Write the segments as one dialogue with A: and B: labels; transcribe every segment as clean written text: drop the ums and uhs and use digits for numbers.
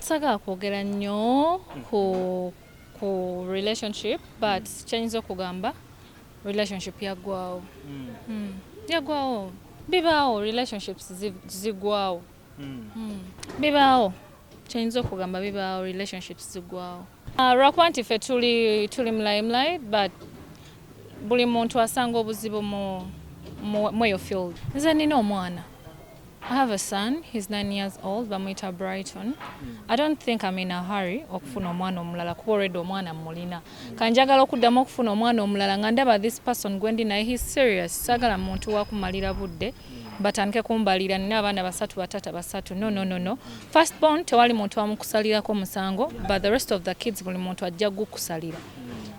A: Sagala kwogera nnyo ku relationship, but kyenyinza okugamba, relationship yaggwawo. Yaggwawo. Bibaawo, relationships zigwawo. Bibaawo, kyenyinza okugamba bibaawo, relationships zigwawo. Lwakuba nti ffe tuli mu limelight, but buli muntu asanga obuzibu mu eyo field. Nze nina omwana. I have a son, he's 9 years old, bamuyita Brighton. I don't think I'm in a hurry okufuna omwana omulala kuba already omwana mmulina. Kanjagala okuddamu okufuna omwana omulala nga ndaba this person gwe ndi naye, he's serious. Saagala muntu wakumalira budde batandike kumbalira nina abaana basatu, batata basatu. No, no, no, no. First born tewali muntu amukusalirako musango, but the rest of the kids buli muntu ajja gukusalira.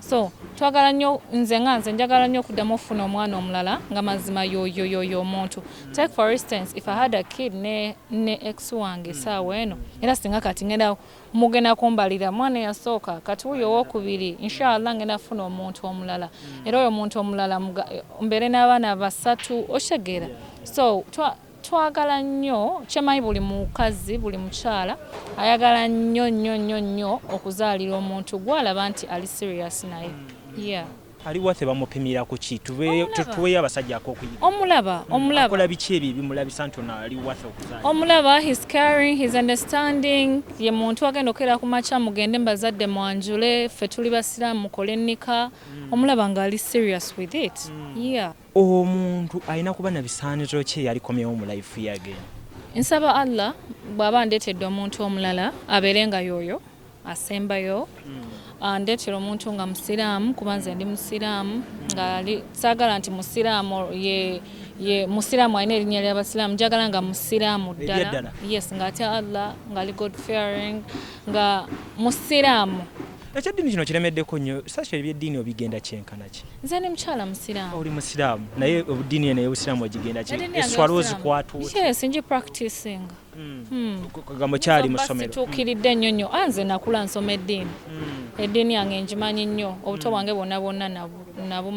A: So twagala nnyo, nze nga nze njagala nnyo okuddamu okufuna omwana omulala nga mazima yoyo yoyo omuntu. Take for instance, if I had a kid ne ex wange esaawa eno, era singa kati ngenda mugenda kumbalira mwana eyasooka, kati wuyo owokubiri, inshallah ngenda kufuna omuntu omulala, era oyo omuntu omulala mbeere n'abaana basatu, okitegeera? So twagala nnyo, kyemanyi buli mukazi, buli mukyala ayagala nnyo nnyo nnyo nnyo okuzaalira omuntu gwalaba nti ali serious naye, yeah.
B: Ali waffe bamupimira ku ki?
A: Omulaba.
B: Tuweyo abasajja ak'okuyiga.
A: Omulaba, omulaba.
B: Akola biki ebyo ebimulabisa nti ono ali waffe okuzaala?
A: Omulaba, he's caring, he's understanding. Ye muntu agenda okera ku makya mugende mbazadde mwanjule, ffe tuli basiraamu, mukole nika. Omulaba ng'ali serious with it, yeah.
B: Omuntu alina kuba na bisaanizo ki eyalikomyewo mu life yage?
A: Nsaba Allah bw'aba ndeetedde omuntu omulala abeere nga yoyo asembayo, andeetera omuntu nga musiraamu, kuba nze ndi musiraamu, nga saagala nti musiraamu ye musiraamu alina erinnya ly'abasiraamu, njagala nga musiraamu ddala.
B: Eby'eddala.
A: Yes, ng'atya Allah, ng'ali God fearing, nga musiraamu.
B: Ekyeddiini kino kiremeddeko nnyo. Sasha, ebyeddiini obigenda kyenkana ki?
A: Nze ndi mukyala musiraamu.
B: Oli musiraamu, naye obuddiini eno ey'obusiraamu ogigenda ki?
A: Eddiini yange
B: Eswala
A: y'Obusiraamu.
B: ozikwata otya?
A: Yes, ngi practicing.
B: Kagamba kyali mu ssomero.
A: Situukiridde nnyo nnyo. Ah, nze nakula nsoma eddiini. Eddiini yange ngimanyi nnyo, obuto bwange bwonna bwonna nabu